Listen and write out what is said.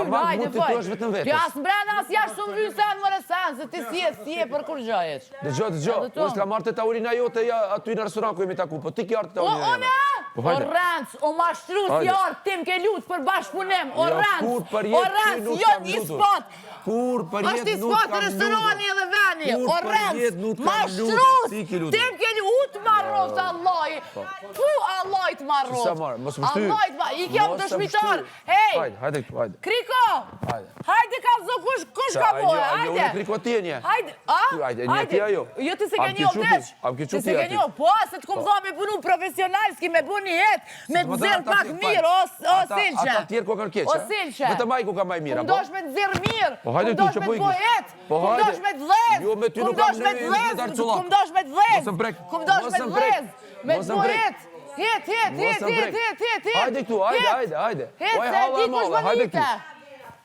Taman hajde, mund t'i fol. thuash vetëm vetes. Ti as mbrena, as jashtë s'më vyn sen, more sen, se ti si je, si je për kurgjo hiç. Dëgjo, dëgjo, Edhe to. unë s'kam marrë te tavolina jote ja, aty në restoran ku jemi taku, po ti ke ardhur te O, tavolina unë, jeme. Po o hajde. rrenc, o mashtrus Hajde. i artë, ti m'ke lut për bashkëpunim, o Jo, rrenc, kur për o jetë ty rrenc, nuk jo kam i lutur. spot, Kur për është jetë i nuk spot kam restorani lutur. edhe veni, Kur o për rrenc, jetë nuk kam lutur, mashtrus, ti ke lutur. ti m'ke lut, u të marroftë Allahi, pu Allahi të marroftë. Sa marrë, mos më shty. Allahi të marroftë, i kem Mos më dëshmitar, shty. hej, Hajde, hajde këtu, hajde. Kriko, Hajde. hajde kallzo kush, kush ka Sa, bo, ajo, ajo, hajde. unë kriko ti e një. Hajde, a? Ty, hajde, e një ti ajo. Jo, ti se Am ke ke një quti, vdeq. am ke Ti quti se ke aty. një, po, se të kum thonë me punu profesional, s'ki me bu një het, me Do të të zirë ata pak tjerë, mirë, o, o Ata- Silqe. Ata tjerë ku kanë keq, O a? Silqe. Vetëm ai ku ka më mirë, Kum apo? dosh me të zirë mirë, Po hajde kum ti, dosh që me po të bo ikish. het, Po kum hajde. dosh me të dhez, Jo, me ty kum nuk kam dosh me të nevojë, dhez, me darcullak. kum dosh me të dhez, Mos më prek, kum dosh mos me të më prek, dhez, me mos të më bo prek. het, het, het, Mos het, më het, prek. het, het, het. Hajde këtu, hajde, het. hajde, hajde. Het, Oj, se halla di e kush madhe, hajde bënite. këtu.